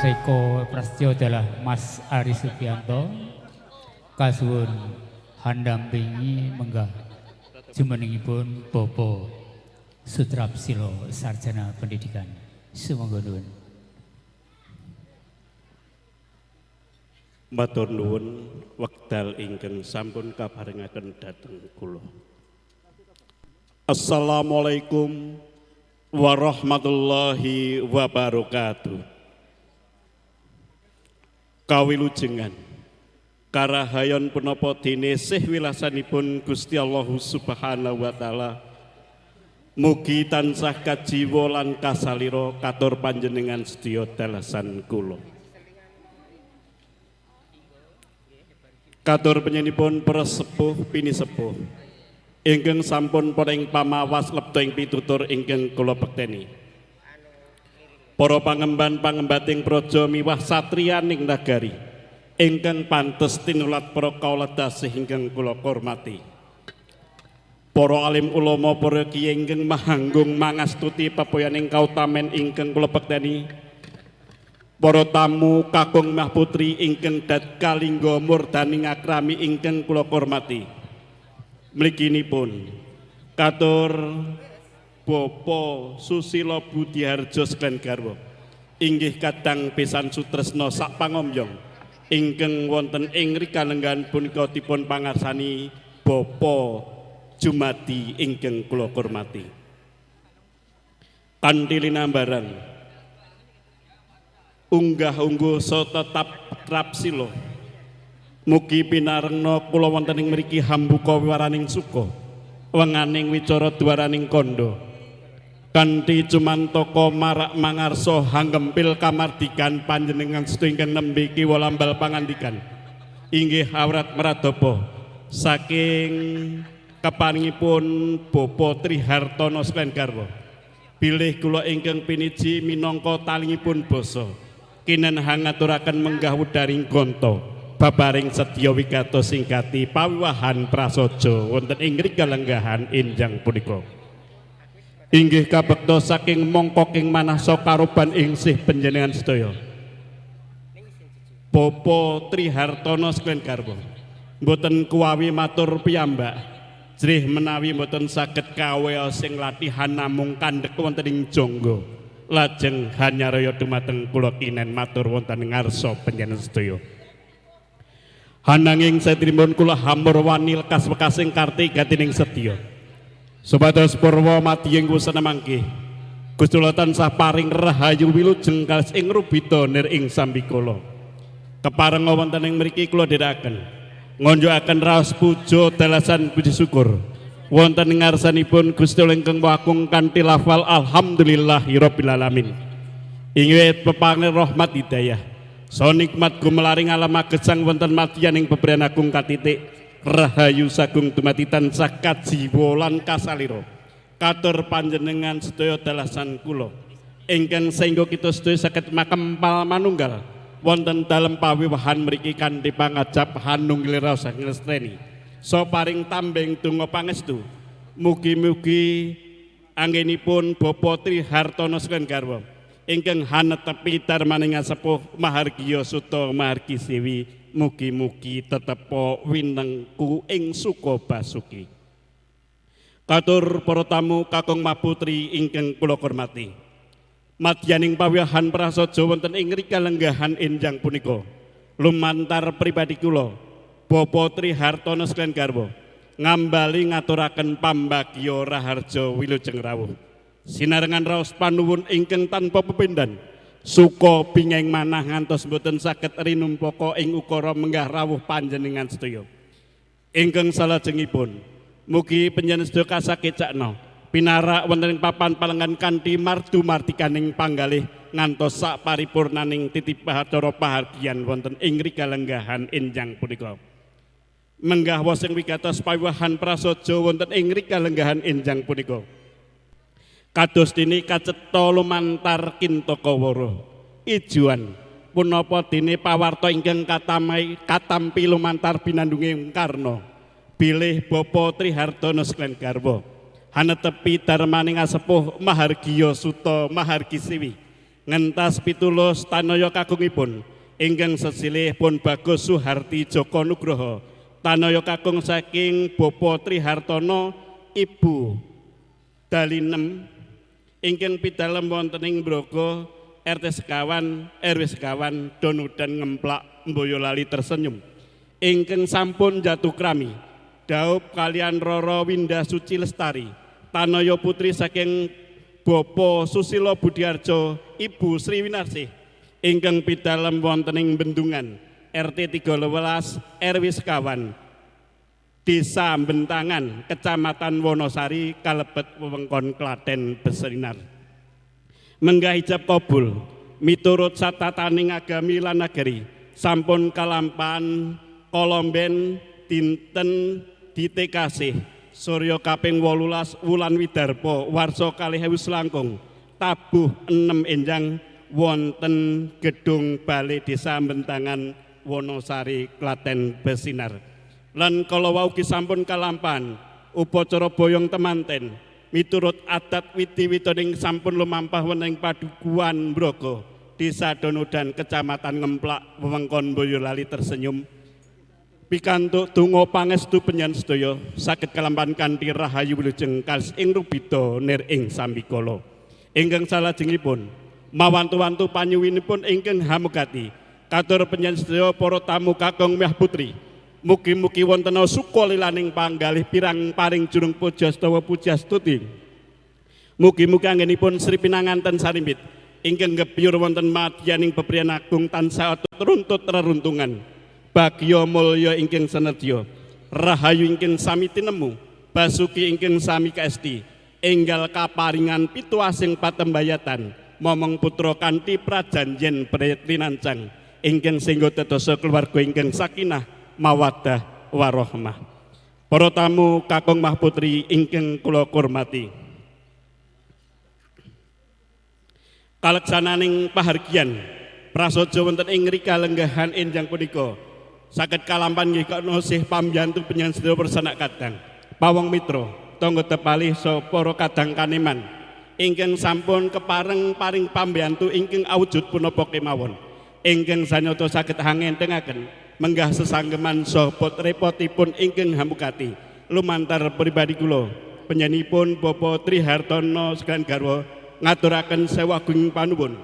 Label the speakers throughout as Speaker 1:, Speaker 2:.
Speaker 1: Mas Eko Prasetyo adalah Mas Ari Subianto. Kasuwun handampingi menggah jumenengipun Bapak Sutrapsilo Sarjana Pendidikan. Sumangga nuwun.
Speaker 2: Matur nuwun wekdal ingkang sampun kaparingaken dhateng kula. Assalamualaikum warahmatullahi wabarakatuh. Kawilujengan karahayon punapa dene sih wilasanipun Gusti Allah Subhanahu wa taala. Mugi tansah kajiwa lan kasalira katur panjenengan sedaya dalasan kula. Katur panjenenganipun para sepuh pinisepuh ingkang sampun poring pamawas lepta ing pitutur ingkang kula bekteni. Para pangemban pangembating praja miwah satriyaning nagari ingkang pantes tinulat para kawula dasih ingkang kula hormati. Para alim ulama, para kiai ingkang mahanggung mangastuti pepoyaning kautamen ingkang kula bekteni. Para tamu kakung mah putri ingkang dat kalingga murdaning akrami ingkang kula hormati. Mliginipun katur Bapak Susilo Budiharjo sekalian garwa inggih kadang pisan sutresna sak pangomyong ingkang wonten ing rikalenggahan punika dipun pangarsani Bapak Jumadi ingkang kula hormati. Kanthi linambaran unggah ungguh so tetap trapsila mugi pinarengna kula wonten ing mriki hambuka wiwaraning suka wenganing wicara dwaraning kandha kanthi cumantaka marak mangarsa hanggempil kamardikan panjenengan sedaya ingkang nembe kiwa lambal pangandikan inggih awrat maradapa saking keparingipun Bapak Trihartono sekalian garwa bilih kula ingkang piniji minangka talingipun basa kinen hangaturaken menggah wedaring gonto babaring setya wigatos singkati pawiwahan prasaja wonten ing kalenggahan enjang punika inggih kabekta saking mongkoking manah karoban ing sih panjenengan sedaya. Bapak Trihartono sekalian garwa mboten kuwawi matur piyambak jrih menawi mboten saged kawea sing latihan namung kandhek wonten ing jangga lajeng hanyaraya dumateng kula kinen matur wonten ngarsa panjenengan sedaya. Hananging satrimun kula hamur wani lekas wekasing karti gatining sedya. Supados purwa madya ing wusana mangke Gusti Allah tansah paring rahayu wilujeng kalis ing rubita nir ing sambikala. Keparenga wonten ing mriki kula dherekaken ngonjokaken raos puja dalasan puji syukur wonten ngarsanipun Gusti Allah ingkang Maha Agung kanthi lafal alhamdulillahirabbil alamin. Inggih peparing rahmat hidayah so nikmat gumelaring alam magesang wonten madyaning bebrayan agung katitik rahayu sagung dumadi tansah kajiwa lan kasalira katur panjenengan sedaya dalasan kula ingkang saengga kita sedaya saged makempal manunggal wonten dalem pawiwahan mriki kanthi pangajap hanunggil raos nglesteni so paring tambeng donga pangestu mugi-mugi anggenipun Bapak Trihartono sekalian garwa ingkang hanetepi darmaning sepuh mahargya suta mahargi siwi mugi-mugi tetepa winengku ing suka basuki. Katur para tamu kakung maputri ingkang kula hormati. Madyaning pawiwahan prasaja wonten ing rikalenggahan enjang punika lumantar pribadi kula Bapak Trihartono sekalian garwa ngambali ngaturaken pambagya raharja wilujeng rawuh. Sinarengan raos panuwun ingkang tanpa pepindhan suka bingeng manah ngantos mboten saged rinumpaka ing ukara menggah rawuh panjenengan sedaya. Ingkang salajengipun mugi panjenengan sedaya kasakecakna pinarak wonten ing papan palenggan kanthi mardu martikaning panggalih ngantos sak paripurnaning titip acara pahargyan wonten ing rikalenggahan enjang punika. Menggah wosing wigatos pawiwahan prasaja wonten ing rikalenggahan enjang punika. Kados dene kacetha lumantar Kintaka Wara. Ijuan punapa dene pawarta ingkang katamai katampi lumantar binandunge Karna. Bilih Bapak Trihartono sekalian garwa hanetepi darmaning asepuh mahargya suta mahargi siwi Ngentas pitulus tanaya kakungipun ingkang sesilih pun Bagus Suharti Joko Nugroho, tanaya kakung saking Bapak Trihartono, Ibu Dalinem ingkang pidalem wonten ing Brogo RT sekawan RW sekawan Donudan Ngemplak Boyolali tersenyum, ingkang sampun jatuh krami daup kalian Roro Winda Suci Lestari, tanaya putri saking Bapak Susilo Budiarjo, Ibu Sri Winarsih ingkang pidalem wonten ing Bendungan RT 13 RW sekawan Desa Bentangan, Kecamatan Wonosari, kalebet wewengkon Klaten Beserinar. Menggah ijab kabul miturut satataning agami lan nagari sampun kalampahan kolomben dinten ditekasih surya kaping 18 wulan Widarpa warsa 2000 langkung tabuh 6 enjang wonten gedung Balai Desa Bentangan Wonosari Klaten Besinar. Lan kala wau ugi sampun kalampahan upacara boyong temanten miturut adat widi-widoning sampun lumampah wonten ing Padukuhan Brogo, Desa Donodan, Kecamatan Ngemplak, wewengkon Boyolali tersenyum. Pikantuk donga pangestu panjenengan sedaya saged kalampahan kanthi rahayu wilujeng kalis ing rubida nir ing sambikala. Ingkang salajengipun mawantu-wantu panyuwunipun ingkang hamugati katur panjenengan sedaya para tamu kakung miah putri. Mugi-mugi wonten suka lilaning panggalih pirang paring jurung puja astawa pujastuti. Mugi-mugi anggenipun Sri Pinanganten sarimbit ingkang gebyur wonten madyaning bepriyan agung tansah runtut reruntungan. Bagya mulya ingkang senedya, rahayu ingkang sami tinemu, basuki ingkang sami kaesti, enggal kaparingan pituasing patembayatan, momong putra kanthi prajanjen prinancang ingkang singgo dadosa keluarga ingkang sakinah mawaddah warahmah. Para tamu kakung mah putri ingkang kula hormati. Kaleksananing pahargyan prasaja wonten ing rika lenggahan enjang punika saged kalampan nggih kana sih pambiyantu panjenengan sedaya persanak kadang pawong mitra tangga tepalih saha para kadang kaneman ingkang sampun kepareng paring pambiyantu ingkang awujud punapa kemawon ingkang sanyata saged hangentengaken menggah sesanggeman saha repotipun ingkang hamukati lumantar pribadi kula panjenenganipun Bapak Trihartono sekalian garwa ngaturaken sewu agung panuwun.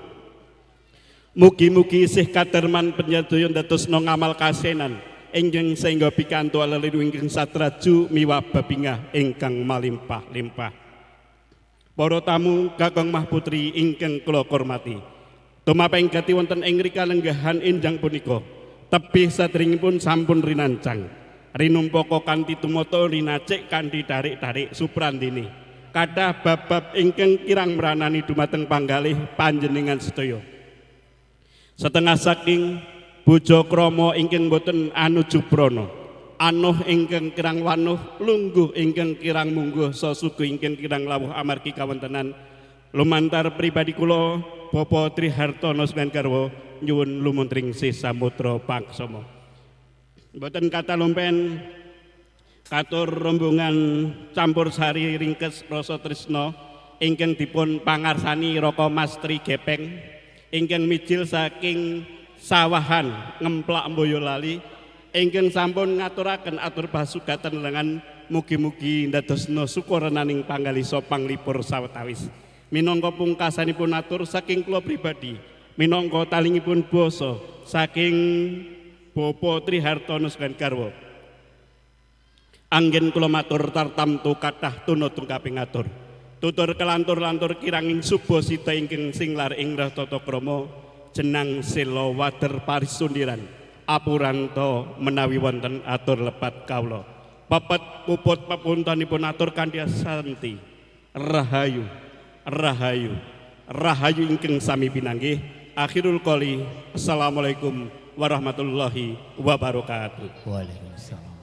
Speaker 2: Mugi-mugi sih kadarman panjenengan ndadosna ngamal kasenan ingkang saengga pikantuk leliru ingkang satraju miwah bebingah ingkang malimpah-limpah. Para tamu kakung mah putri ingkang kula hormati, tumapeng gati wonten ing rika lenggahan enjang punika tebih sadèrèngipun sampun rinancang rinumpaka kanthi tumata rinacik kanthi tarik-tarik suprandini kathah bab-bab ingkang kirang mranani dumateng panggalih panjenengan sedaya. Setengah saking bojo krama ingkang boten anuju prana, anuh ingkang kirang wanuh, lungguh ingkang kirang mungguh, sasuku ingkang kirang lawuh amargi kawontenan lumantar pribadi kula Bapak Trihartono sekalian garwa nyuwun lumuntring sih samudra pangsama. Mboten kata lompen katur rombongan campur sari ringkes rasa tresna ingkang dipun pangarsani Raka Mas Tri Gepeng ingkang mijil saking Sawahan Ngemplak Boyolali ingkang sampun ngaturaken atur pasugatan lengan mugi-mugi ndadosna sukorenaning panggalih panglipur sawetawis. Minangka pungkasanipun atur saking kula pribadi, minangka talingipun basa saking Bapak Trihartono sekalian garwa, anggen kula matur tartamtu kathah tuna tungkaping atur tutur kelantur-lantur kiranging subasita ingkang singlar ing tata krama jenang sela wader parisundiran apuranto menawi wonten atur lepat kawula pepet puput pepuntonipun atur kanthi santi rahayu rahayu rahayu ingkang sami pinanggih. Akhirul qoli, assalamualaikum warahmatullahi wabarakatuh.
Speaker 1: Waalaikumsalam.